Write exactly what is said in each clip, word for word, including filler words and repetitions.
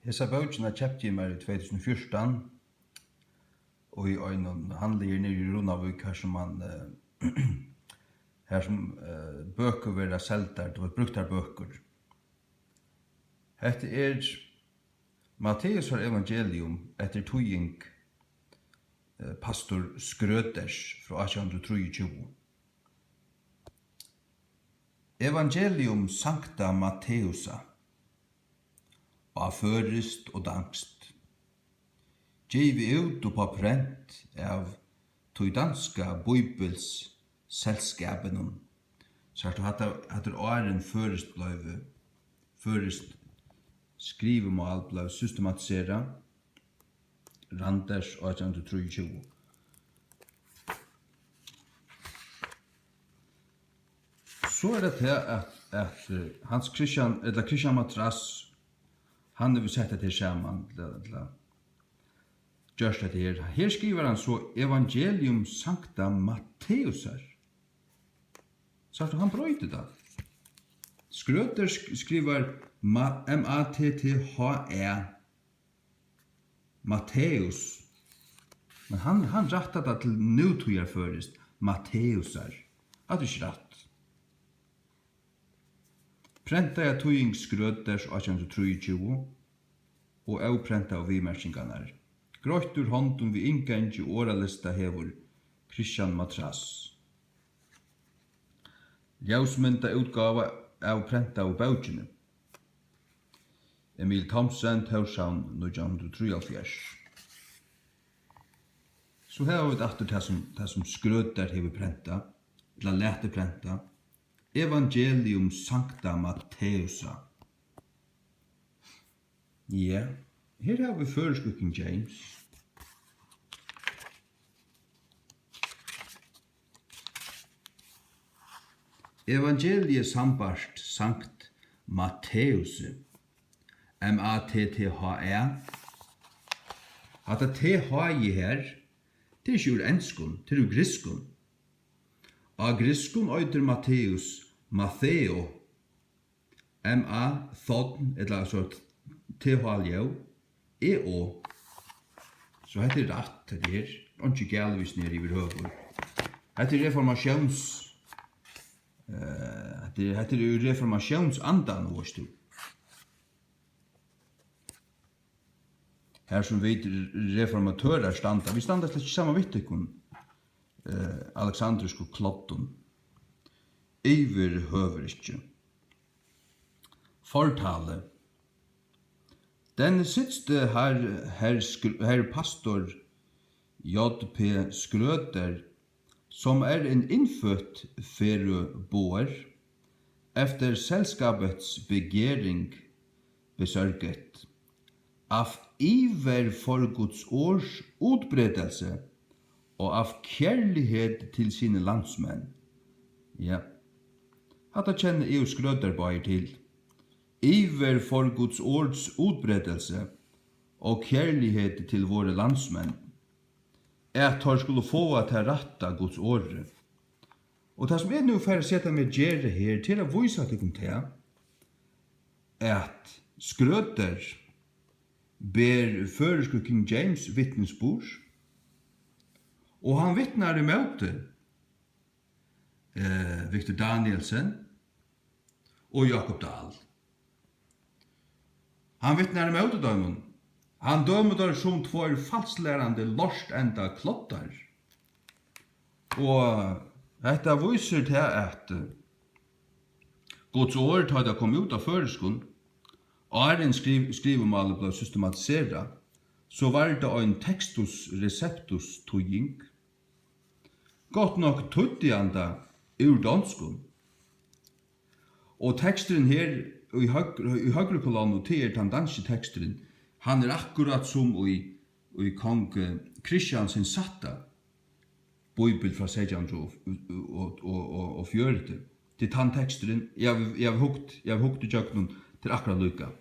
Hesa bókina keypti eg mær í tvey túsund og fjúrtan í einum handli her niðri í Runavík, har sum man, eh, har sum, eh, bøkur verða seldar, tú veit, brúktar bøkur. Hetta er Matteusar evangelium eftir týðing, eh, pastor Skrøders frá átjan hundrað og trýogtjúgu. Evangelium Sankta Matteusa, á føroyskt og danskt, givið út upp á prent av tí danska bíbilsselskabinum. Sært tú, hatta, hatta er áðrenn føroyskt bleiv, føroyskt skrivimál bleiv systematiserað, Randers átjan hundrað og trýogtjúgu. So er tað tað, at, at, eh, Hans Christian, ella Christian Matras, hann hevur sett hetta her saman, ella, ella gjørt hetta her. Her skrivar hann so Evangelium Sankta Matteusar. Sært tú, hann broytir tað. Skrøder sk-, skrivar Ma-, M A T T H E, Matteus. Men hann, hann rættar tað til nútíðarføroyskt, Matteusar. Hatta er ikki rætt. Prentaða týðing Skrøders átjan hundrað og trýogtjúgu og óprentaðu viðmerkingarnar. Greitt úr hondum við inngangi og orðalista hevur Christian Matras. Ljósmyndaútgáva av prentaðu bókini. Emil Thomsen, Tórshavn, nítjan hundrað og trýoghálvfjerðs. So hava vit aftur tað, sum, tað, sum Skrøder hevur prentað, ella latið prenta. Evangelium Sankta Matteusa. Ja, her hava vit føroysku King James. Evangeliið sambært Sankt Matteusi, M A T T H E. Hatta T H-ið her, tað er ikki úr enskum, tað er úr grikskum. Á grikskum eitur Matteus Matheo, M A, thon, ella so T H ljóð, E O. So hetta er rætt, hetta her. Einki galvísni her yvirhøvur. Hetta er reformatións-, eh, hetta er, hetta er í reformatiónsandanum, veitst tú. Har sum vit reformatørar standa, vit standa slett ikki saman við tykkum, eh, aleksandrisku kloddum. Yvirhøvur ikki. Fortali. Den sidste har herr Skr-, herr pastor J P Skrøder, som er en innfødt færøboer, efter selskabets begæring besørget af iver for Guds ords udbredelse og af kærlighed til sine landsmænd. Ja, hatta kenna eg og Skrøder báðir til. Iver for Guds ords udbredelse og kærlighed til vore landsmenn, at teir skulu fáa tað rætta Guds orði. Og tað, sum eg nú fari at seta meg at gera her, til at vísa tykkum tað, at Skrøder ber føroysku King James vitnisburð, og hann vitnar ímóti, eh, Victor Danielsen og Jakob Dahl. Hann vitnar ímóti teimum. Hann dømir teir sum tveir falslærandi lortendakloddar. Og hetta vísir tað, at, eh, Guds orð, tá tað kom út á føroyskum, áðrenn skriv-, skrivimálið bleiv systematiserað, so var tað ein textus receptus týðing. Gott nokk týddi hann tað úr donskum. Og teksturin her í høgru, í høgru kolonnu, tað er tann danski teksturin. Hann er akkurát sum í, í kong, eh, Christian sinn sætta bíbel frá seytjan hundrað og fjøruti. Tað er tann teksturin, eg havi, eg havi hugt, eg havi hugt ígjøgnum, tað er akkurát líka.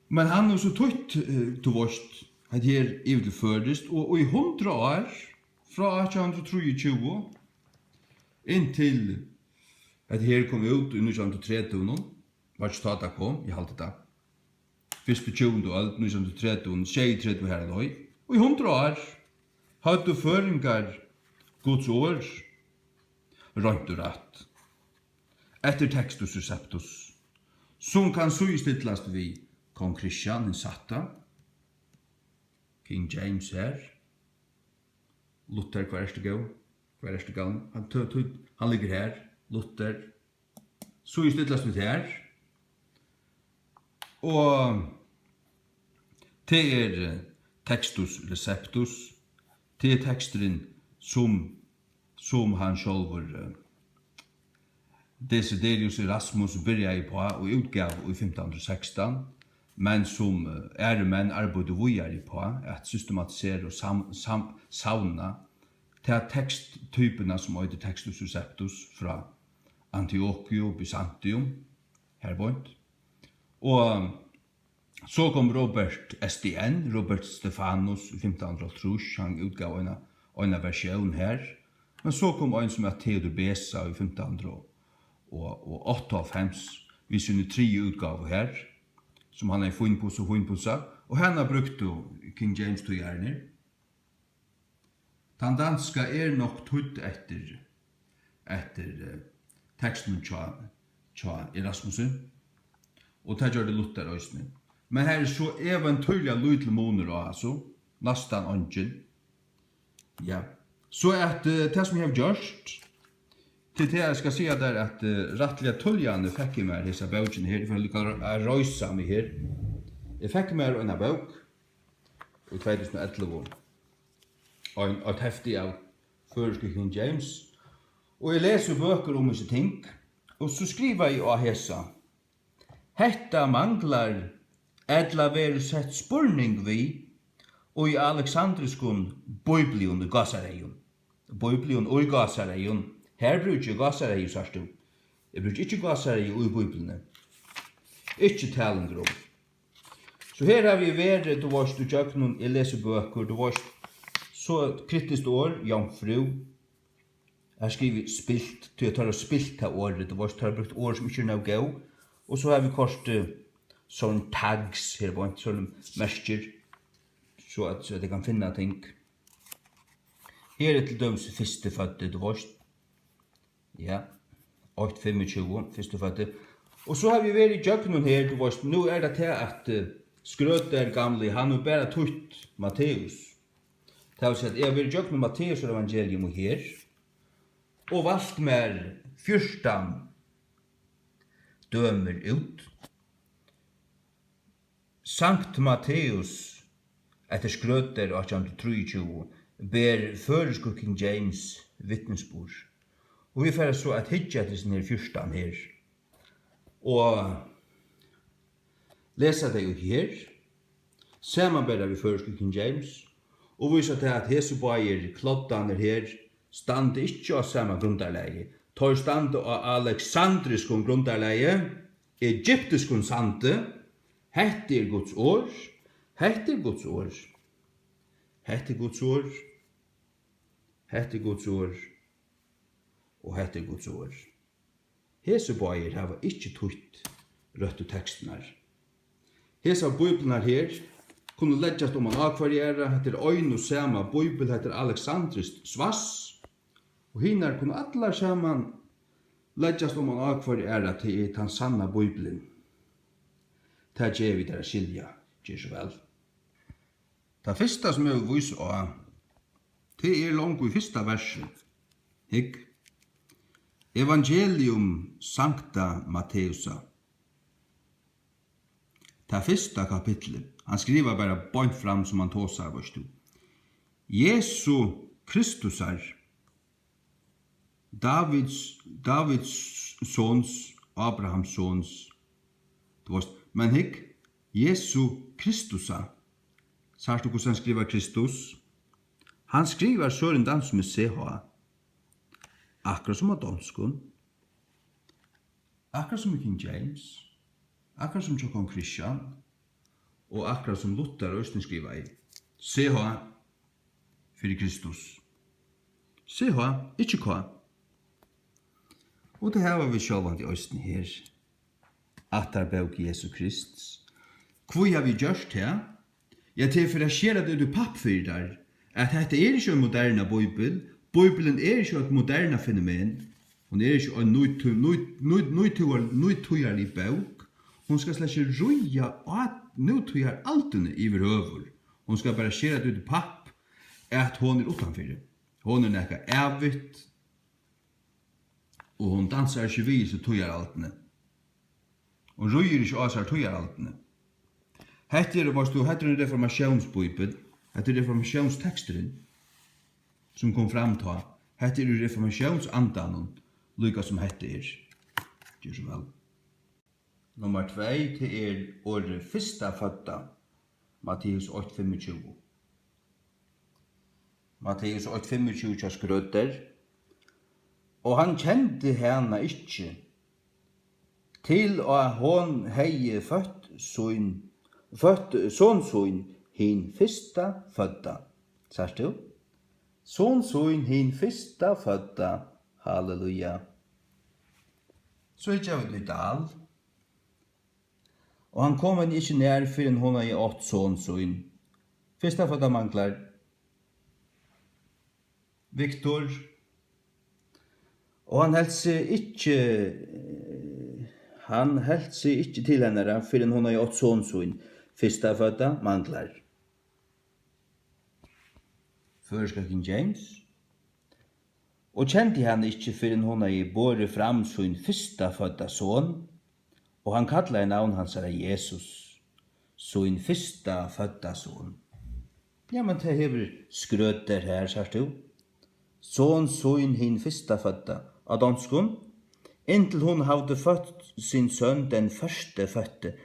Men hann hevur so týtt, eh, tú veitst, hetta her yvir til føroyskt, og í hundrað ár, frá átjan hundrað og trýogtjúgu, inntil hetta her kom út í nítjan hundrað og tretivu, var ikki tá tað kom, eg haldi tað. fyrstu tjúgundu øld, nítjan hundrað og tretivu, sjeyogtretivu har leið. Og í hundrað ár høvdu føroyingar Guds orð roynt og rætt eftir Textus Receptus, sum kann síðustillast við kong Kristian hin sætta, King James her. Luther, hvar ert tú, góði? Hvar ert tú, góði? Hann tø-, tø-, hann liggur her. Luther. Síðustillast við her. Og tað er, eh, Textus Receptus. Tað er teksturin, sum, sum hann sjálvur, eh, Desiderius Erasmus byrjaði uppá og útgav í fimtan hundrað og sekstan, men sum, eh, aðrir menn arbeiddu víðari uppá at systematisera og sam-, sam-, savna ta teksttypuna, sum eitur Textus Receptus, frá Antiokiu, Byzantium, har beint. Og so kom Robert S D N, Robert Stephanus, í fimtan hundrað og hálvtrýss, hann útgav eina, eina versjón her. Men so kom ein sum æt Theodor Beza í fimtan hundrað og áttaoghálvfems við síni triðju útgávu her, sum hann hevði fínpussað og fínpussað, og hana brúktu King James týðararnir. Tann danska er nokk týdd eftir, eftir, eh, tekstinum hjá, hjá Erasmusi, og tað gjørdi Luther eisini. Men har er so eventýrliga lítil munur á hasum, næstan eingin. Ja. So at, eh, tað sum eg havi gjørt, til tað eg skal siga tær, at, eh, rættiliga tíðliga fekk eg mær hesa bókina her, eg fari líka at reisa meg her. Eg fekk mær eina bók í tvey túsund og ellivu, ein, eitt hefti av føroysku King James, og eg lesi bøkur um hesi ting, og so skrivaði eg á hesa: Hetta manglar ella verður sett spurning við í aleksandriskum bíblium í gásareygum. Bíblium í gásareygum. Her brúki eg gásareygum, sært tú. Eg brúki ikki gásareygum í Bíbliuni. Ikki talendur um. So her havi eg verið, tú veist, ígjøgnum, eg lesi bøkur, tú veist, so kritiskt orð, jomfrú, eg havi skrivað spilt, tí at teir hava spilt tað orðið, tú veist, teir hava brúkt orð, sum ikki eru nóg góð, og so havi eg koyrt, eh, sovorðin tags her beint, sovorðin merkir, so at, so at eg kann finna ting. Her er til dømis fyrstuføddi, tú veist. Ja, eitt fimmogtjúgu, fyrstuføddi. Og so havi eg verið ígjøgnum her, tú veist, nú er tað tað, at, eh, Schrøter gamli, hann hevur bara týtt Matteus. Tað vil siga, at eg havi verið ígjøgnum Matteusevangelium og her, og valt mær fjúrtan dømir út. Sankt Matteus, eftir Schrøter, átjan hundrað og trýogtjúgu, ber føroysku King James vitnisburð. Og vit fara so at hyggja at hesum her fjúrtan her. Og lesa tey út her, samanbera við føroysku King James, og vísa tað, at hesir báðir kloddarnir her standa ikki á sama grundarlagi. Teir standa á aleksandriskum grundarlagi, egyptiskum sandi. Hetta er Guds orð. Hetta er Guds orð. Hetta er Guds orð. Hetta er Guds orð. Og hetta er Guds orð. Hesir báðir hava ikki týtt røttu tekstirnar. Hesar bíbliurnar her kunnu leggjast oman á hvørja aðra. Hetta er ein og sama bíbel, hetta er aleksandriskt svass, og hinar kunnu allar saman leggjast oman á hvørja aðra, tað er tann sanna bíblian. Tað gevi eg tær at skilja. Ger so væl. Tað fyrsta, sum eg vil vísa á, tað er longu í fyrsta versi. Hygg. Evangelium Sankta Mattheusa. Tað fyrsta kapitlið. Hann skrivar bara beint fram, sum hann tosar, veitst tú. Jesu Kristusar, Davids, Davids sons, Abrahams sons, tú veist, men hygg, Jesu Kristusa. Sært tú, hvussu hann skrivar Kristus? Hann skrivar Søren Dansen við C H. Akkurát sum á donskum. Akkurát sum í King James. Akkurát sum hjá kong Christian. Og akkurát sum Luther eisini skrivaði. C H fyri Kristus. C H, ikki K. Og tað hava vit sjálvandi eisini her. Ættarbók Jesu Krists. Hví havi eg gjørt tað? Ja, tað er fyri at skera tað út í papp fyri tær, at hetta er ikki ein moderna bíbel. Bíblian er ikki eitt moderna fenomen. Hon er ikki ein nýtí-, nýt-, nýt-, nýtíðar-, nýtíðarlig bók. Hon skal slett ikki ríða á nútíðaraldini yvirhøvur. Hon skal bara skera tað út í papp, at hon er uttanfyri. Hon er nakað ævigt, og hon dansar ikki við hesi tíðaraldini. Hon ríður ikki á sær tíðaraldini. Hetta er, veitst tú, hetta er ein reformatiónsbíbel. Hetta er reformatiónsteksturin, sum kom fram tá. Hetta er í reformatiónsandanum, líka sum hetta er. Ger so væl. Nummar tvey, tað er orðið fyrstafødda, Matteus eitt fimmogtjúgu. Matteus eitt fimmogtjúgu hjá Skrøder: "Og hann kendi hana ikki, til á hon hevði føtt sín, føtt son sín, hin fyrsta fødda." Sært tú? Son sín, hin fyrsta fødda. Halleluja. So hyggja vit í Dal. Og hann kom henni ikki nær, fyrr enn hon hevði átt son sín. Fyrstafødda manglar. Viktor. Og hann helt seg ikki, hann helt seg ikki til hennara, fyrr enn hon hevði átt son sín. Fyrstafødda manglar. Føroyska King James. Og kendi hann ikki, fyrr enn hon hevði borið fram sín fyrstafødda son, og hann kallaði navn hansara Jesus, sín fyrstafødda son. Ja, men tað hevur Skrøder her, sært tú. Son sín, hin fyrstafødda, á donskum. Inntil hon hevði født sin søn, den første fødte.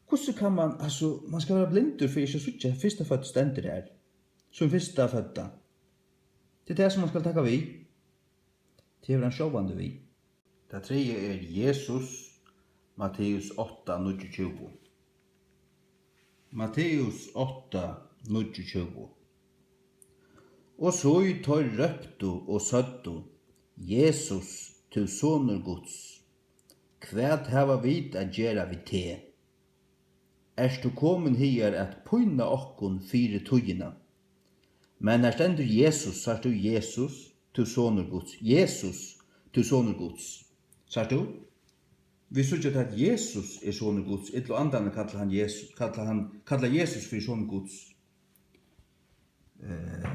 Hvussu kann man, altso, man skal vera blindur fyri ikki at síggja, fyrstafødda stendur her. Sín fyrstafødda. Tað er tað, sum man skal taka við. Tað hevur hann sjálvandi við. Tað triðja er Jesus, Matteus átta, níggjuogtjúgu. Matteus átta, níggjuogtjúgu. Og so teir róptu og søgdu: "Jesus, tú sonur Guds, hvat hava vit at gera við teg? Ert tú komin higar at pína okkum fyri tíðina?" Men har stendur Jesus, sært tú, Jesus, tú sonur Guds. Jesus, tú sonur Guds. Sært tú? Vit síggja, at Jesus er sonur Guds. Illu andarnir kalla hann Jesus, kalla hann, kalla Jesus fyri sonur Guds. Eh,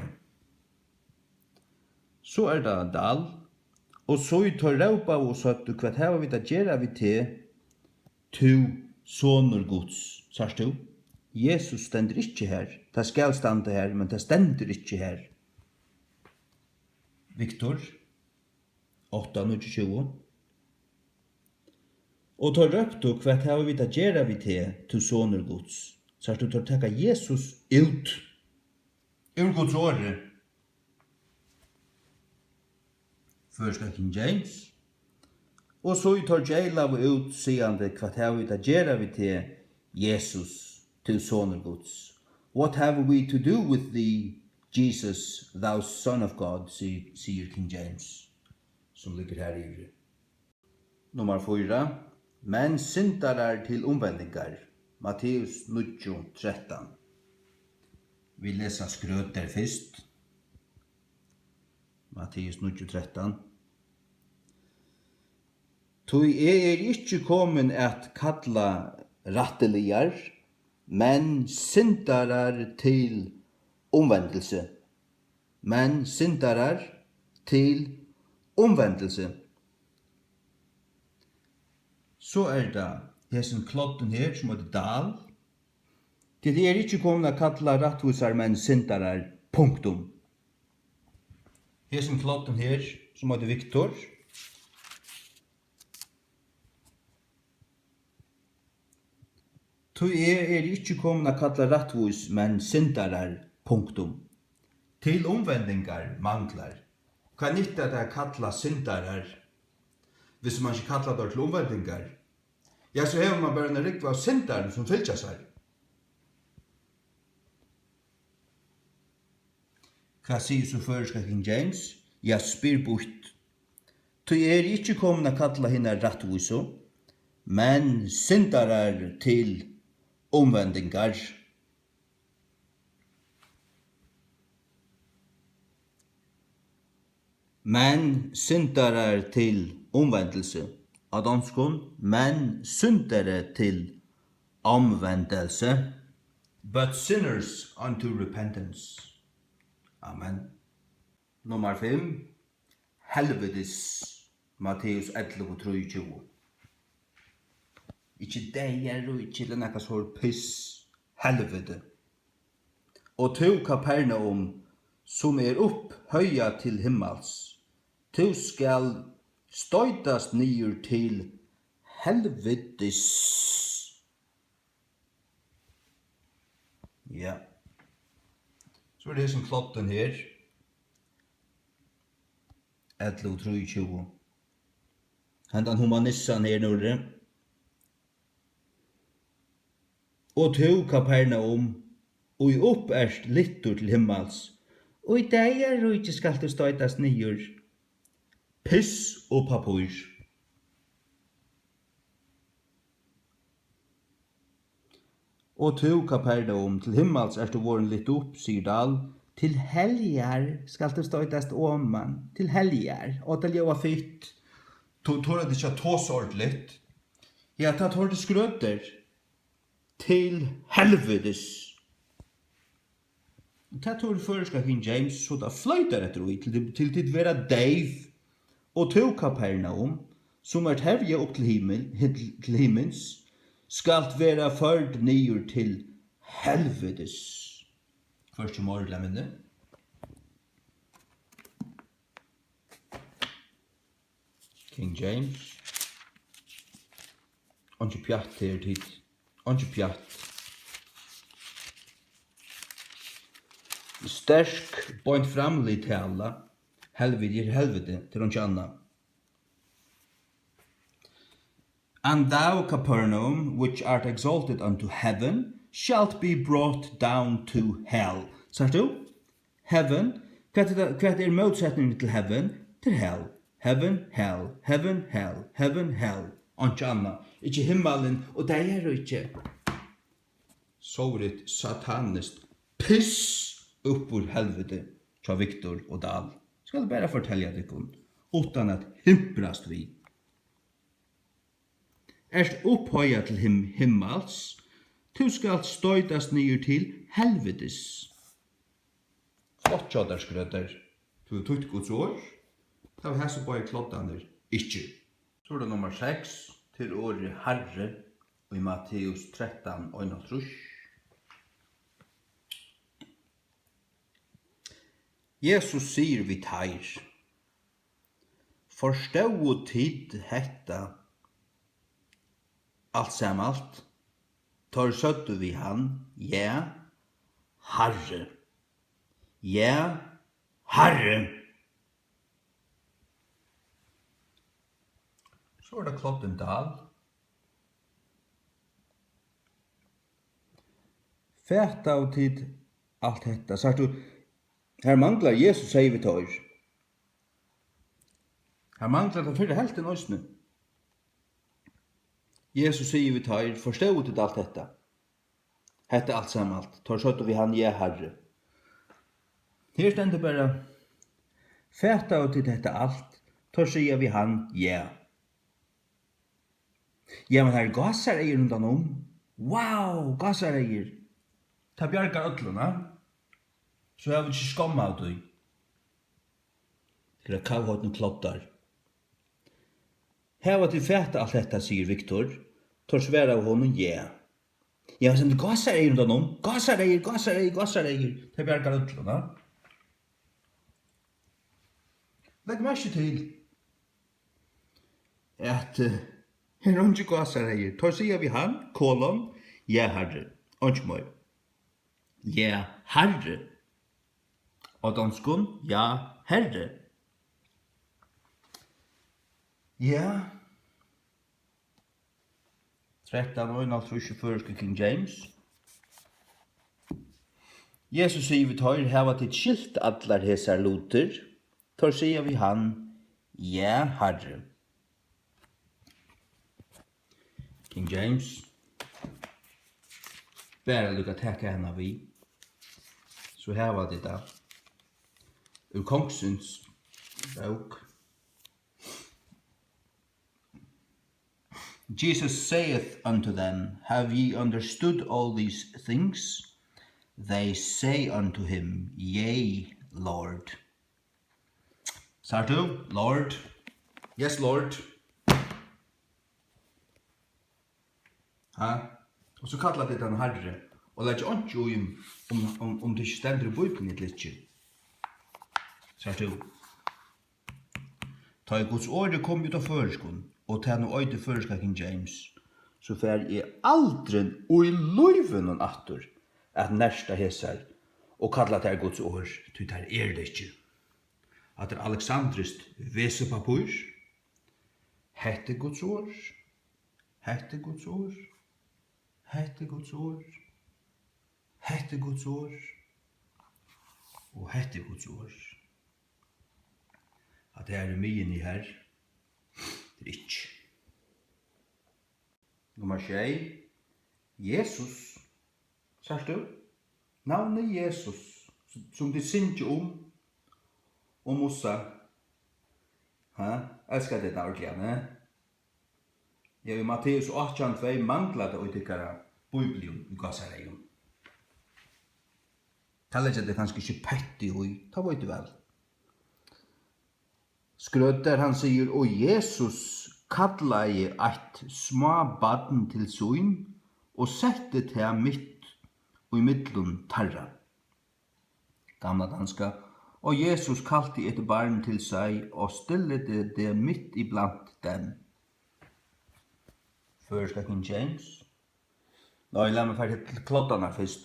So er tað Dal. Og so teir rópaðu og søgdu: "Hvat hava vit at gera við teg, tú sonur Guds?" Sært tú? Jesus stendur ikki her. Tað skal standa her, men tað stendur ikki her. Viktor, átta, níggjuogtjúgu. Og teir róptu: "Hvat hava vit at gera við teg, tú sonur Guds?" Sært tú, teir taka Jesus út úr Guds orði. Føroyska King James. Og so teir geylaðu út, sigandi: "Hvat hava vit at gera við teg, Jesus, tú sonur Guds? What have we to do with thee, Jesus, thou son of God?" si-, sigur King James, sum liggur har yviri. Nummar fýra. Men syndarar til umvendingar. Matteus níggju, trettan. Vit lesa Skrøder fyrst. Matteus níggju, trettan. Tí eg eri ikki komin at kalla rættiligar, men syndarar til umvendilsi. Men syndarar til umvendilsi. So er tað hesin kloddin her, sum eitur Dal. Tí eg eri ikki komin at kalla rættvísar menn syndarar, punktum. Hesin kloddin her, sum eitur Viktor. Tí eg eri ikki komin at kalla rættvís, men syndarar, punktum. Til umvendingar manglar. Hvat nyttar tað at kalla syndarar, hvis man ikki kallar teir til umvendingar? Ja, so hevur man bara eina rúgvu av syndarum, sum fylgja sær. Hvat sigur so føroyska King James? Ja, spyr býtt. Tí eg eri ikki komin at kalla hinar rættvísu, men syndarar til umvendingar. Men syndarar til umvendelse. Á donskum, men syndere til omvendelse. But sinners unto repentance. Amen. Nummar fimm. Helvitis. Matteus ellivu trýogtjúgu. Ikki deyðaríki ella nakað so piss. Helviti. Og tú, Kapernaum, sum er upphøgjað til himmals, tú skal stoytast niður til helvitis. Ja. So er tað hesin kloddin her. Ellivu trýogtjúgu. Hendan humanissan her, Nurri. Og tú, Kapernaum, ið upp ert lyftur til himmals, í deyðaríki skalt tú stoytast niður. Piss og pappír. Og tú, Kapernaum, til himmals ert tú vorðin lyft upp, sigur Dahl, til heljar skalt tú stoytast oman, til heljar. Og tað ljóðar fitt. Tú torir ikki at tosa ordiligt. Ja, tað torir skrøtur. Til helvitis. Tað torir føroyska King James, so tað floytar eftir í, til, til tit verða deyv. Og tú, Kapernaum, sum ert hevjað upp til himil-, til, til himins, skalt verða førd niður til helvitis. Hvørki meira ella minni. King James. Einki pjatt her, tit. Einki pjatt. Sterk, beint framlig tala. Helviti er helviti, tað er einki annað. And thou, Capernaum, which art exalted unto heaven, shalt be brought down to hell. Sært tú? Heaven. Hvat er tað, hvat er mótsetningurin til heaven? Til hell. Heaven, hell, heaven, hell, heaven, hell. Einki annað. Ikki himmalin og deyðaríki. Sovorðið sataniskt piss upp úr helviti hjá Viktor og Dahl. Skal bara fortelja tykkum, uttan at himprast við. Ert upphøgjað til him-, himmals, tú skalt stoytast niður til helvitis. Flott hjá tær, Skrødar. Tú hevur týtt Guds orð. Tað hava hasir báðir kloddarnir ikki. So er tað nummar seks, til orðið Harri í Matteus trettan, einoghálvtrýss. Jesus sigur við teir: Forstóðu tit hetta alt samalt? Teir søgdu við hann: Ja, Harri. Ja, Harri. So er tað kloddin Dahl. Fataðu tit alt hetta? Sært tú, har manglar Jesus, segði við teir. Har manglar tann fyrra helvtin eisini. Jesus sigur við teir: Forstóðu tit alt hetta? Hetta alt samalt. Teir søgdu við hann: Ja, Harri. Her stendur bara: Fataðu tit hetta alt? Teir siga við hann: Ja. Ja, men har eru gásareygu rundan um. Wow, gásareygu. Tað bjargar øllum, ha? So hava vit ikki skomm av tí. Tað eru kavhorn og kloddar. Hava tit fatað alt hetta, sigur Viktor. Teir svaraðu honum: Ja. Ja, men gásareygu rundan um. Gásareygu, gásareygu, gásareygu. Tað bjargar øllum, ha? Legg merki til, at, eh, her eru eingir gásareygu. Teir siga við hann, kolon: Ja, Harri. Einki meir. Ja, Harri. Á donskum: Ja, Herre. Ja. Trettan og einoghálvtrýss í føroysku King James. Jesus sigur við teir: Hava tit skilt allar hesar lutir? Teir siga við hann: Ja, Harri. King James. bara líka taka hana við. So hava tit tað. Úr Kongsins bók. Jesus saith unto them, Have ye understood all these things? They say unto him, Yea, Lord. Sært tú? Lord. Yes, Lord. Ha? Og so kalla tit hann Harri, og leggja einki í, um, um, um, um tað ikki stendur í Bíbliuni ella ikki. Sært tú? Tá ið Guds orð er komið út á føroyskum, og tað nú eitur føroyska King James, so fari eg aldrin í lívinum aftur at nerta hesar og kalla tær Guds orð, tí tær eru tað ikki. Hatta er aleksandriskt vesipappír. Hetta er Guds orð. Hetta er Guds orð. Hetta er Guds orð. Hetta er Guds orð. Og hetta er Guds orð. At tað er í miðjuni her. Tað er ikki. Nummar sjey. Jesus. Sært tú? Navnið Jesus, sum tit syngja um, og mussa. Ha? Elska tit tað ordiliga, ne? Ja, í Matteus átjan tvey manglar tað í tykkara bíblium í gásareygum. Tað leggja tey kanska ikki petti í, tað veit eg væl. Skrødar, hann sigur, Og Jesus kallaði eitt smábarn til sín og setti tað mitt í millum teirra. Gamla danska. Og Jesus kaldte et barn til sig og stillede det midt iblandt dem. Føroyska King James. Nei, lat meg fara til kloddarnar fyrst.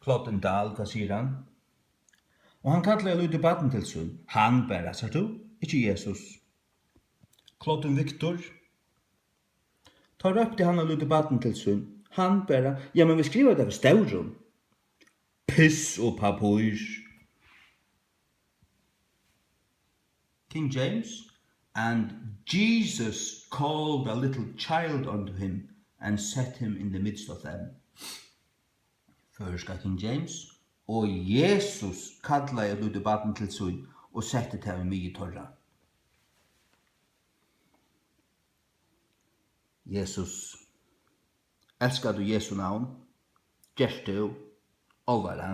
Kloddin Dahl, hvat sigur hann? Og hann kallaði eitt lítið barn til sín. Hann bara, sært tú? Ikki Jesus. Kloddin Viktor. Tá rópti hann eitt lítið barn til sín. Hann bara, ja, men vit skriva tað við stórum. Piss og pappír. King James, and Jesus called a little child unto him and set him in the midst of them. Føroyska King James, og Jesus kallaði eitt lítið barn til sín og setti tað í miðju teirra. Jesus. Elskar tú Jesu navn? Gert tú? Álvara.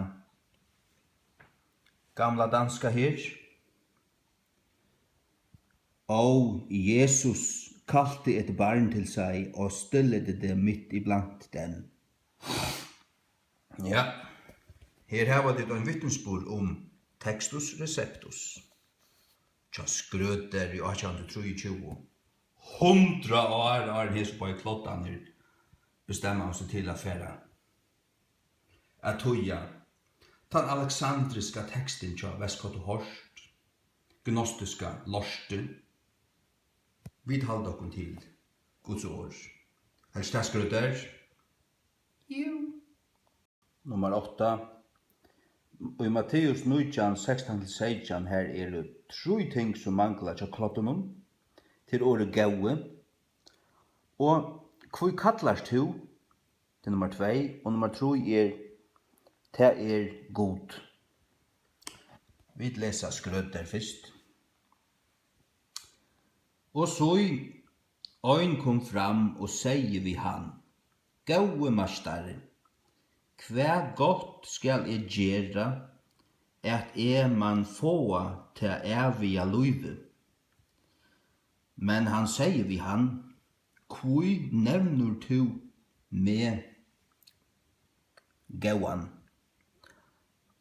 Gamla danska her. Og Jesus kaldte et barn til sig og stillede det midt iblandt dem. Ja, her hava tit ein vitnisburð um Textus Receptus. Hjá Skrødari í átjan hundrað og trýogtjúgu. Hundrað ár áðrenn hesir báðir kloddarnir bestemma seg til at fara at týða tann aleksandriska tekstin hjá Westcott og Hort, gnostiska lortið. Vit halda okkum til Guds orð. Helst tað, Skrødar? Jú. Nummar átta. Í Matteus nítjan, sekstan til seytjan, har eru trý ting, sum mangla hjá kloddunum. Tað er orðið góði. Og hví kallast tú? Tað er nummar tvey. Og nummar trý er, tað er Gud. Vit lesa Skrødar fyrst. Og so ein kom fram og segði við hann, Góði meistari, hvat gott skal eg gera, at eg man fáa tað æviga lívið? Men hann segði við hann, Hví nevnir tú meg góðan?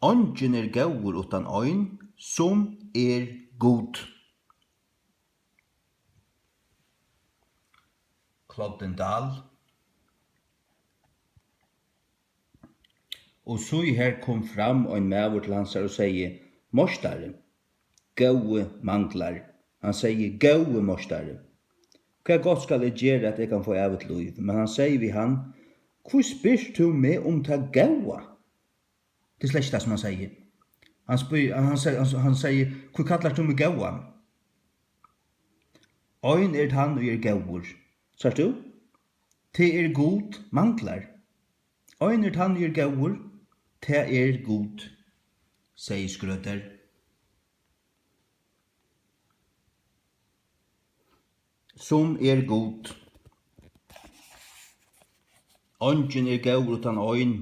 Eingin er góður uttan ein, sum er Gud. Kloddin Dahl. Og sí, her kom fram ein maður til hansara og segði, Meistari, góði manglar. Hann segði, Góði meistari, hvat gott skal eg gera, at eg kann fáa ævigt lív? Men hann segði við hann, Hví spyrt tú meg um tað góða? Tað er slett tað, sum hann segði. Hann spyr, hann segði, hann, hann segði, Hví kallar tú meg góðan? Ein er tann, ið er góður. Sært tú? Tað er Gud manglar. Ein er tann, ið er góður, tað er Gud, segði Skrøder. Sum er Gud. Eingin er góður uttan ein,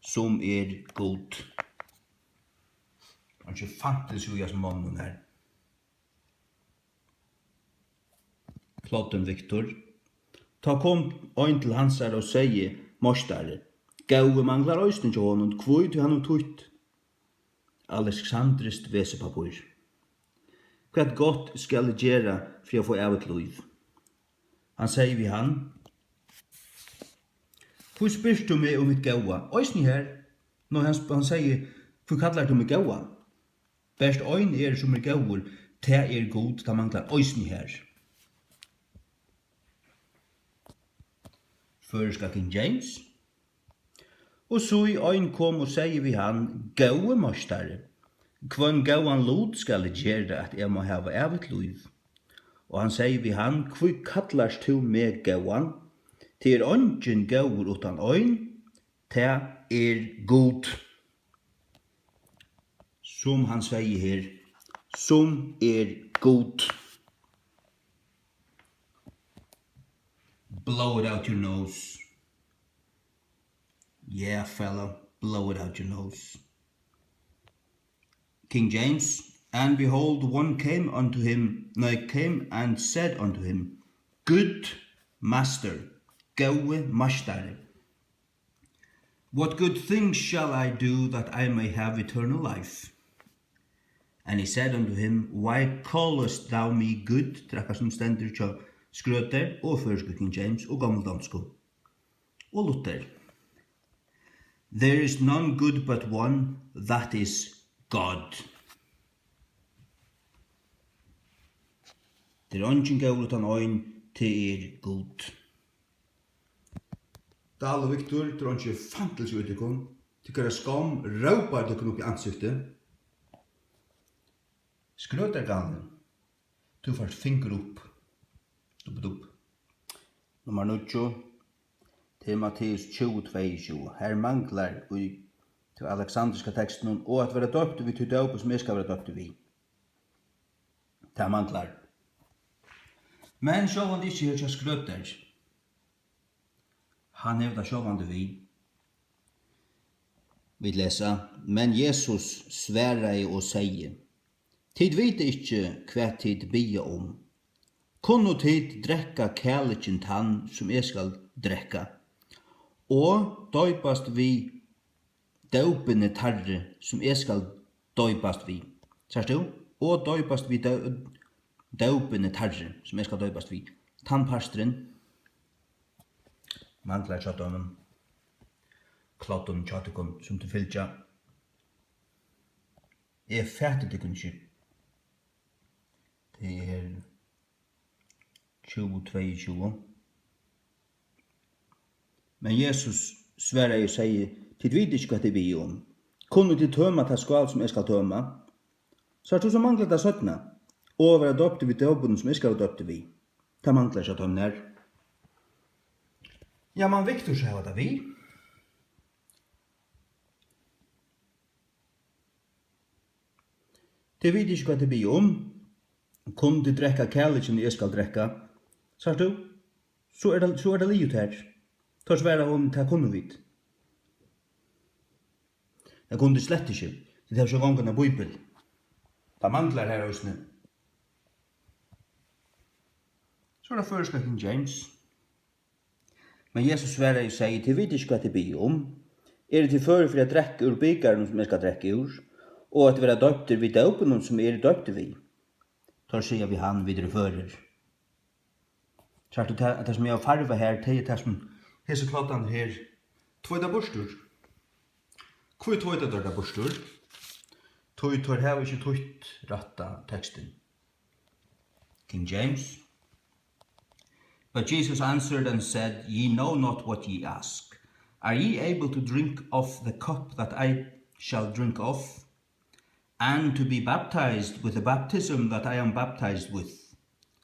sum er Gud. Eingin fantilsi í hasum manninum her. Kloddin Viktor. Tá kom ein til hansara og segði: Meistari, góði manglar eisini hjá honum, hví, tí hann hevur týtt alexandriskt vesipappír. Hvat gott skal eg gera fyri at fáa ævigt lív? Hann segði við hann: Hví spyrt tú meg um mitt góða? Eisini her. Nei, hann, hann segði: Hví kallar tú meg góðan? Bert ein er, sum er góður, tað er Gud, tað manglar eisini her. Føroyska King James. Og so ein kom og segði við hann: Góði meistari, hvønn góðan lut skal eg gera, at eg má hava ævigt lív? Og hann segði við hann: Hví kallast tú meg góðan? Tað er eingin góður uttan ein, tað er Gud. Sum hann segði her, sum er Gud. Blow it out your nose. Yeah, fella, blow it out your nose. King James, and behold, one came unto him, no, came and said unto him, Good master, góði meistari, what good thing shall I do that I may have eternal life? And he said unto him, Why callest thou me good? Tað er akkurát sum stendur hjá Skrøder og føroysku King James og gammaldámsku og Luther. There is none good but one, that is God. Tað er eingin góður uttan ein, tað er Gud. Dahl og Viktor, tað er eingin fantilsi í tykkum. Tykkara skomm rópar tykkum upp í ansiktið. Skrødergalin, tú fært fingur upp. Dubb, dubb. Nummar níggju. Tað er Matteus tjúgu, tveyogtjúgu. Her manglar í tí alexandriska tekstinum: Og at vera doyptur við tí dópi, sum eg skal vera doyptur við. Tað manglar. Men sjálvandi ikki her hjá Skrøder. Hann hevur tað sjálvandi við. Vit lesa: Men Jesus svaraði og segði: Tit vita ikki, hvat tit biðja um. Kunnu tit drekka kalikin tann, sum eg skal drekka, og doypast við dópini tarri, sum eg skal doypast við? Sært tú? Og doypast við dó-, dópini tarri, sum eg skal doypast við. Tann parturin manglar hjá teimum kloddum hjá tykkum, sum tit fylgja. Eg fati tykkum ikki. Tað er tjúgu tveyogtjúgu. Men Jesus svaraði og segði: Tit vita ikki, hvat tit biðja um. Kunnu tit tøma ta skál, sum eg skal tøma? Sært tú, so manglar tað seinna: Og vera doyptur við dópinum, sum eg skal vera doyptur við. Tað manglar hjá teimum her. Ja, man Viktor, so hava tað við. Tit vita ikki, hvat tit biðja um. Kunnu tit drekka kalikin, eg skal drekka? Sært tú? So er tað, so er tað liðugt her. Teir svara honum: Tað kunnu vit. Tað kunnu tit slett ikki. Tit hava ikki eingong eina bíbel. Tað manglar her eisini. So er tað føroyska King James. Men Jesus svaraði og segði: Tit vita ikki, hvat tit biðja um. Eru tit førir fyri at drekka úr bikarinum, sum eg skal drekka úr, og at vera doyptir við dópinum, sum eg eri doyptur við? Teir siga við hann: Vit eru førir. Sært tú tað, at tað, sum eg havi farvað her, tað er tað, sum hesir kloddarnir her tveita burtur. Hví tveita teir tað burtur? Tí teir hava ikki týtt rætta tekstin. King James. But Jesus answered and said, Ye know not what ye ask. Are ye able to drink of the cup that I shall drink of, and to be baptized with the baptism that I am baptized with?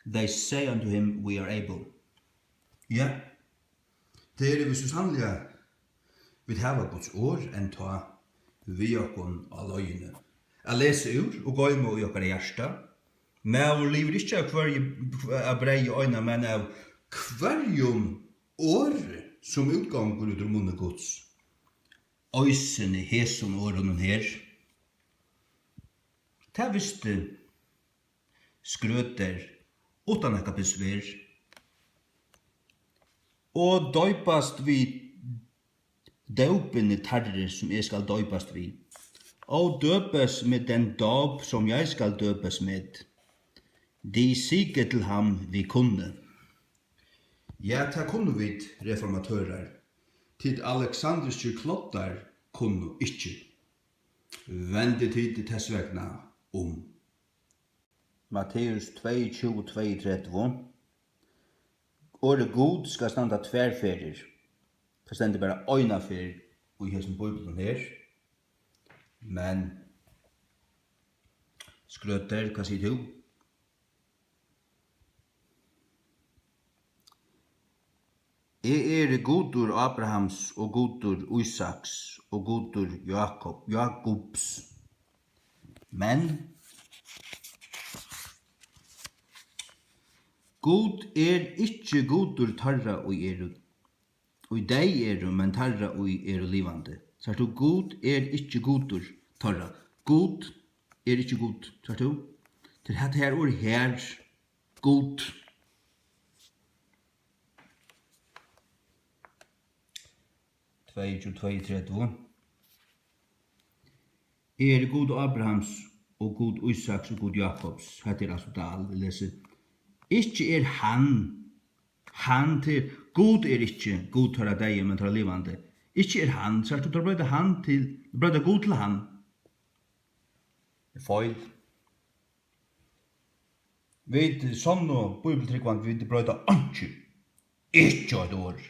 They say unto him, We are able. Ja, tað eru vit so sanniliga Vit hava Guds orð enntá við okkum á leiðini. At lesa úr og goyma í okkara hjarta. Maður livir ikki av hvørji, av breyði eina, men av hvørjum orði, sum útgongur út úr munni Guds. Eisini hesum orðunum her. Tað visti Schröder uttan nakað besvær. Og doypast við dópini teirri, sum eg skal doypast við. Og døpes med den dåb, som jeg skal døpes med. De sige til ham, vi kunne. Ja, tað kunnu vit, reformatørar. Tit aleksandriskir kloddar kunnu ikki. Vendi tit tess vegna um. Matteus tveyogtjúgu, tveyogtretivu. Orðið Gud skal standa tvær ferðir. Tað stendur bara eina ferð í hesum bíbliunum her. Men Schröder, hvat sigur tú? Eg eri Gudur Abrahams og Gudur Ísaks og Gudur Jakob, Jakobs. Men Gud er ikki Gudur teirra, ið eru, ið deyð eru, men teirra, ið eru livandi. Sært tú, Gud er ikki Gudur teirra. Gud er ikki Gud, sært tú? Tað er hetta her orðið her, Gud. Tveyogtjúgu, tveyogtretivu. Eg eri Gud Abrahams og Gud Ísaks og Gud Jakobs. Hetta er altso Dahl, eg lesi. Ikki er hann, hann til, Gud er ikki Gud teirra deyðu, men teirra livandi. Ikki er hann, sært tú, teir broyta hann til, broyta Gud til hann. Feil. Vit sonnu bíbliutrúgvandi, vit broyta einki. Ikki eitt orð.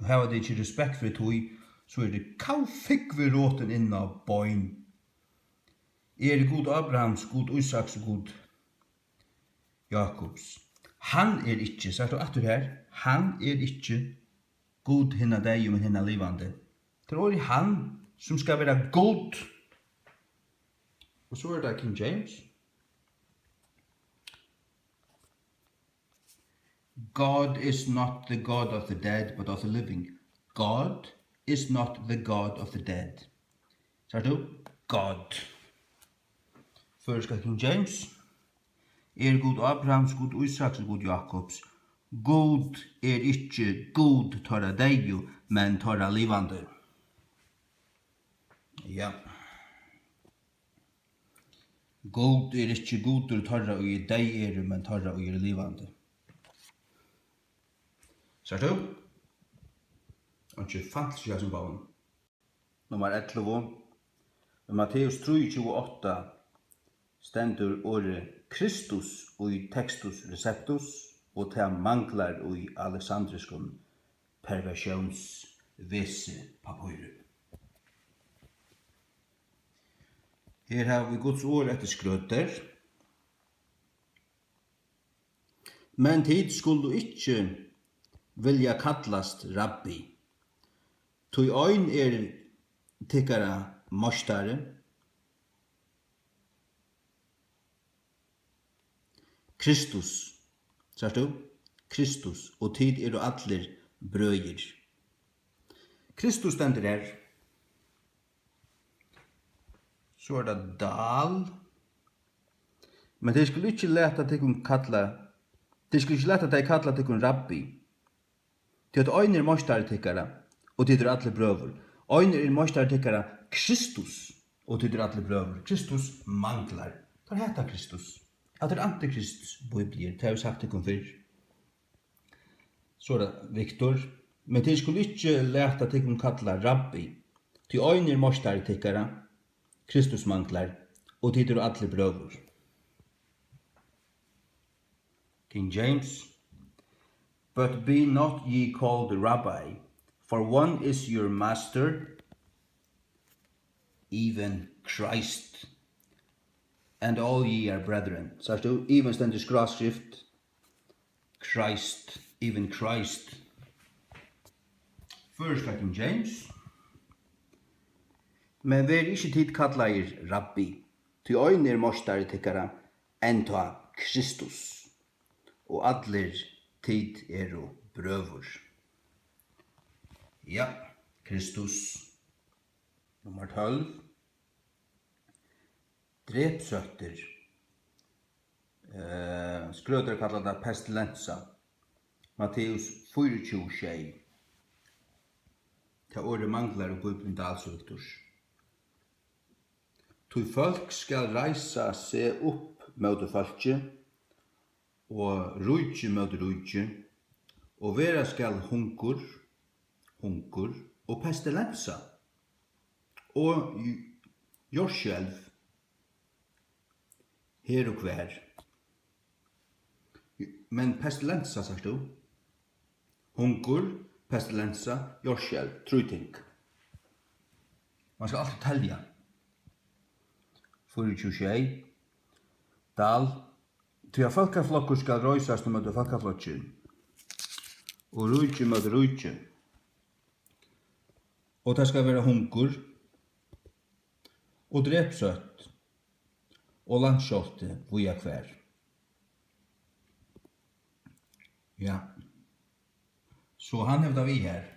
Hava tit ikki respekt fyri tí, so eru tit kavfúgvir rotin inn á bein. Eg eri Gud Abrahams, Gud Ísaks og Gud Jakobs. Hann er ikki, sært tú aftur her, hann er ikki Gud hinna deyðu, men hinna livandi. Tað er orðið hann, sum skal vera Gud. Og so er tað King James. God is not the God of the dead, but of the living. God is not the God of the dead. Sært tú? God. Føroyska King James. Er Gud Abrahams, Gud Ísaks og Gud Jakobs. Gud er ikki Gud teirra deyðu, men teirra livandi. Ja. Gud er ikki Gudur teirra, ið deyð eru, men teirra, ið eru livandi. Sært tú? Einki fantasy í hasum bókum. Nummar ellivu. Í Matteus trýogtjúgu átta stendur orðið Kristus í Textus Receptus, og tað manglar í aleksandriskum perversiónsvesipappíri. Her hava vit Guds orð eftir Schröder. Men tit skulu ikki vilja kallast rabbi, tí ein er tykkara meistari, Kristus. Sært tú? Kristus, og tit eru allir brøðir. Kristus stendur her. So er tað Dahl. Men tit skulu ikki lata tykkum kalla, tit skulu ikki lata tey kalla tykkum rabbi. Tí at ein er meistari tykkara, og tit eru allir brøður. Ein er meistari tykkara, Kristus, og tit eru allir brøður. Kristus manglar. Teir hata Kristus. At er antikrist, Bíbliur, tað havi eg sagt tykkum fyrr. So er tað Viktor. Men tit skulu ikki lata tykkum kalla rabbi, tí ein er meistari tykkara, Kristus manglar, og tit eru allir brøður. King James. But be not ye called rabbi, for one is your master, even Christ, and all ye are brethren. Sært tú, even stendur skráskrift, Christ, even Christ. Føroyska King James. Men verið ikki tit kallaðir Rabbi, tí ein er meistari tykkara, enntá Kristus, og allir tit eru brøður. Ja, Kristus. Nummar tólv. Drepsóttir. Eh, Skrøtar kalla tað pestilensa. Matteus fýraogtjúgu sjey. Tað orðið manglar í Bíbliuni Dahls og Victors. Tí fólk skal reisa seg upp móti fólki, og ríki móti ríki, og vera skal hungur, hungur og pestilensa og j-, jordskjelv her og hvar. Men pestilensa, sært tú? Hungur, pestilensa, jordskjelv, trý ting. Man skal altíð telja. Fýraogtjúgu sjey. Dahl. Tí at fólkaflokkur skal reisast ímóti fólkaflokki, og ríki móti ríki, og tað skal vera hungur og drepsótt og landskjálvti víða hvar. Ja. So hann hevur tað við her.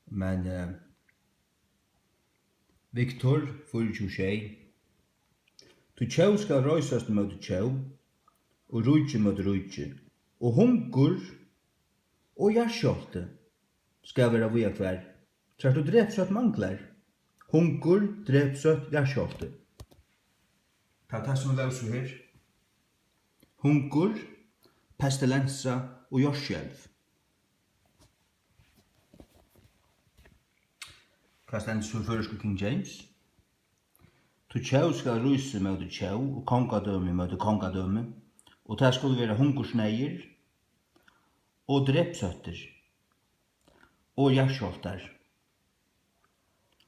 Men, eh, Victor fýraogtjúgu sjey. Tí tjóð skal reisast móti tjóð, og ríki móti ríki, og hungur og jarðskjálvti skal vera víða hvar. Sært tú, drepsótt manglar. Hungur, drepsótt, jarðskjálvti. Tað er tað, sum vit lósu her. Hungur, pestilensa og jordskjelv. Hvat stendur so í føroysku King James? Tí tjóð skal rísa móti tjóð, og kongadømi móti kongadømi, og tað skulu vera hungursneyðir og drepsóttir og jarðskjálvtar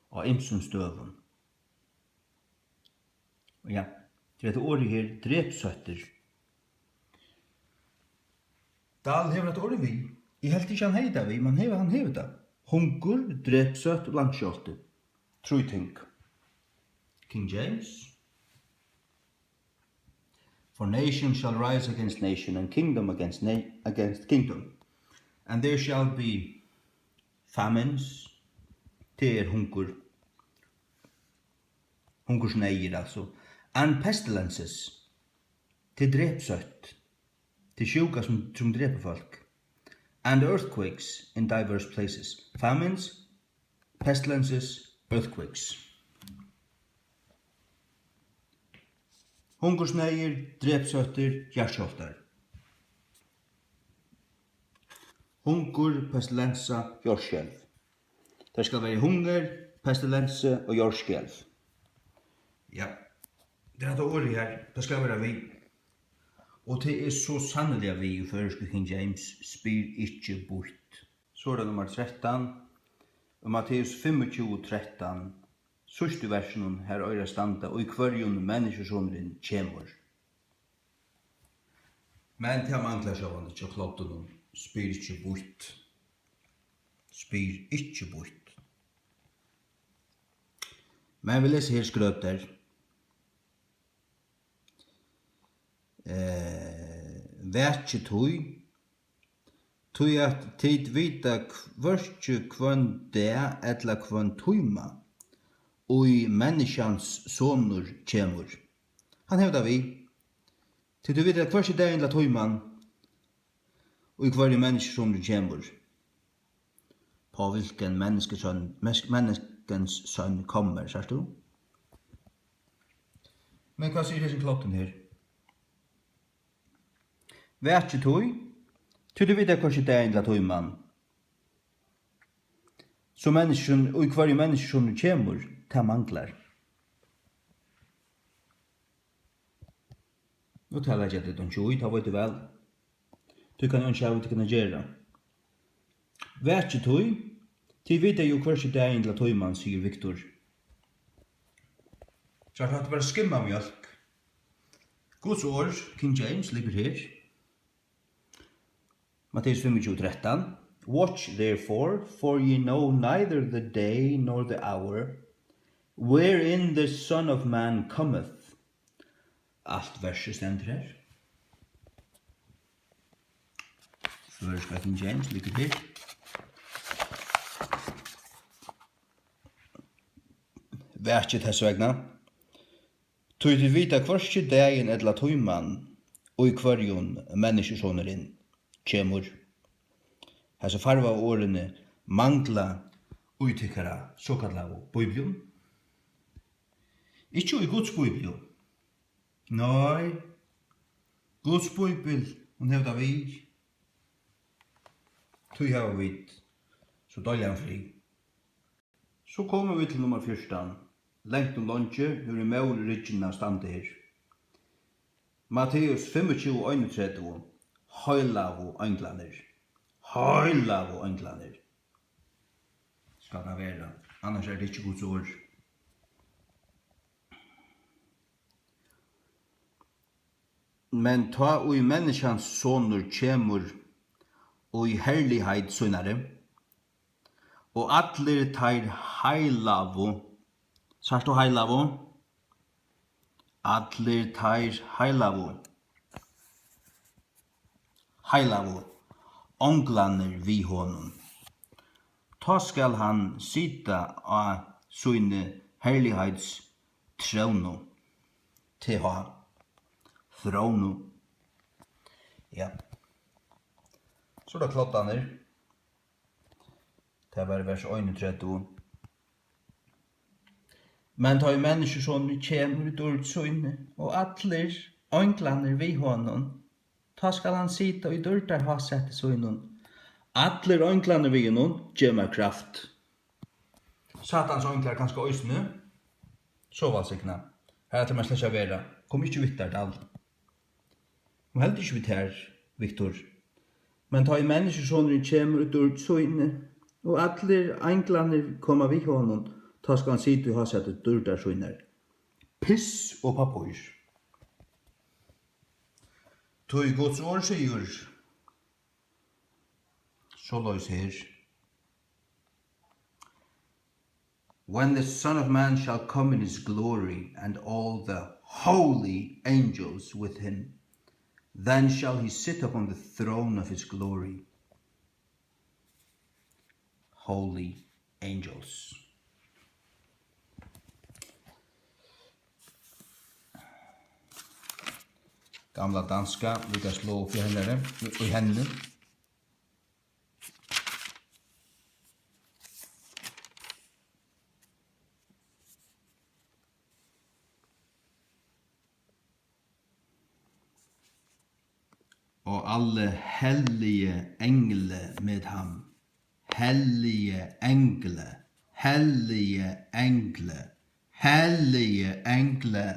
á ymsum støðum. Ja, tað er hetta orðið her, drepsóttir. Dahl hevur hetta orðið við. Eg helt ikki, hann hevði tað við, men hevur, hann hevur tað. Hungur, drepsótt, landskjálvti. Trý ting. King James. For nation shall rise against nation, and kingdom against na-, against kingdom. And there shall be famines, tað er hungur, hungursneyðir, altso, and pestilences, tað er drepsótt, tað er sjúka, sum, sum drepur fólk, and earthquakes in diverse places. Famines, pestilences, earthquakes. Hungursneyðir, drepsóttir, jarðskjálvtar. Hungur, pestilensa, jordskjelv. Tað skal vera hungur, pestilensa og jordskjelv. Ja, tað er hetta orðið her, tað skal vera við. Og tað er so sanniliga við í føroysku King James, spyr ikki býtt. So er tað nummar trettan, í Matteus fimmogtjúgu trettan, síðstu versinum, har eigur at standa, í hvørjum menniskjusonurin kemur. Men tað manglar sjálvandi hjá kloddunum, spyr ikki býtt. Spyr ikki býtt. Men vit lesa her Skrøtar. Eh, vakið tí, tí at tit vita hvørki hvønn dag ella hvønn tíma, ið Menniskjans Sonur kemur. Hann hevur tað við. Tit vita hvørki dagin ella tíman, í hvørjum Menniskjusonurin kemur. På hvilken Menneskesøn, mes-, Menneskens Søn kommer, sært tú? Men hvat sigur hesin kloddin her? Vakið tí, tí tit vita hvørki dagin ella tíman, so Menniskjun-, í hvørjum Menniskjusonur kemur, tað manglar. Og tað leggja tit einki í, tað veit eg væl. Tí kann eg einki hava við tykkum at gera. Vakið tí, tit vita jú hvørki dagin ella tíman, sigur Victor. Sært, hatta er bara skimmað mjólk. Guds orð, King James, liggur her. Matteus fimmogtjúgu trettan: "Watch therefore, for ye know neither the day nor the hour wherein the Son of Man cometh." Alt versið stendur her. Føroyska King James liggur her. Vakið tess vegna, tí tit vita hvørki dagin ella tíman, í hvørjum Menniskjusonurin kemur. Hasi farvaðu orðini mangla í tykkara sokallaðu bíblium. Ikki í Guds bíbliu. Nei, Guds bíbel, hon hevur tað við. Tí hava vit so deiligan frið. So komu vit til nummar fjúrtan. Langt um leingi hevur ein móðir riggin at standa her. Matteus fimmogtjúgu einogtretivu. Heilagu einglarnir. Heilagu einglarnir. Skal tað vera, annars er tað ikki Guds orð. Men tá ið Menniskjans Sonur kemur í herligheit sínari, og allir teir heilagu, sært tú heilagu? Allir teir heilagu, heilagu, einglarnir við honum, tá skal hann sita á síni herligheitstrónu, T H, trónu. Ja. So er tað kloddarnir. Tað var vers einogtretivu. Men tá ið Menniskjusonurin kemur í dýrd síni, og allir einglarnir við honum, tá skal hann sita í dýrdarhásæti sínum. Allir einglarnir við honum geva mær kraft. Satans einglar kanska eisini. So vælsigna. Har ætlar mær slett ikki at vera. Kom ikki við tær, Dal. Hon heldur ikki við tær, Viktor. Men tá ið Menniskjusonurin kemur í dýrd síni, og allir einglarnir koma við honum, tá skal hann sita í hásæti dýrdar sínar. Piss og pappír. Tí Guds orð sigur soleiðis her. When the Son of Man shall come in his glory, and all the holy angels with him, then shall he sit upon the throne of his glory. Holy angels. Gamla danska, vit at sláa upp í hennari, í henni. Og alle hellige engle med ham. Hellige engle, hellige engle, hellige engle.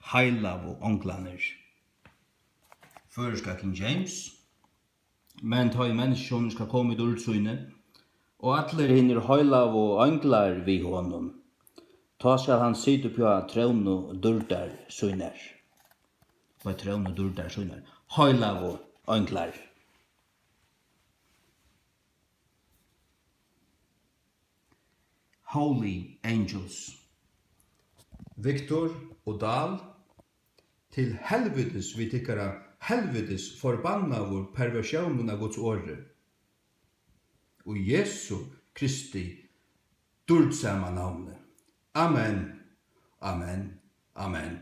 Heilagu einglarnir. Føroyska King James. Men tá ið Menniskjusonurin skal koma í dýrd síni, og allir hinir heilagu einglar við honum, tá skal hann sita uppi á trónu dýrdar sínar. Uppi á trónu dýrdar sínar. Heilagu einglar. Holy angels. Viktor og Dal, til helvitis við tykkara helvitis forbannaðu perversjónum av Guds orði. Í Jesu Kristi dýrdsama navni. Amen. Amen. Amen.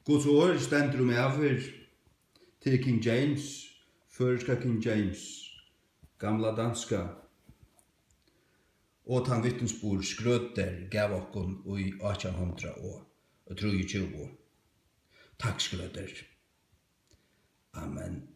Guds orð stendur um ævir til King James, føroyska King James, gamla danska, og tann vitnisburð Schrøter gav okkum í átjan hundrað og trýogtjúgu. Takk, Schrøter. Amen.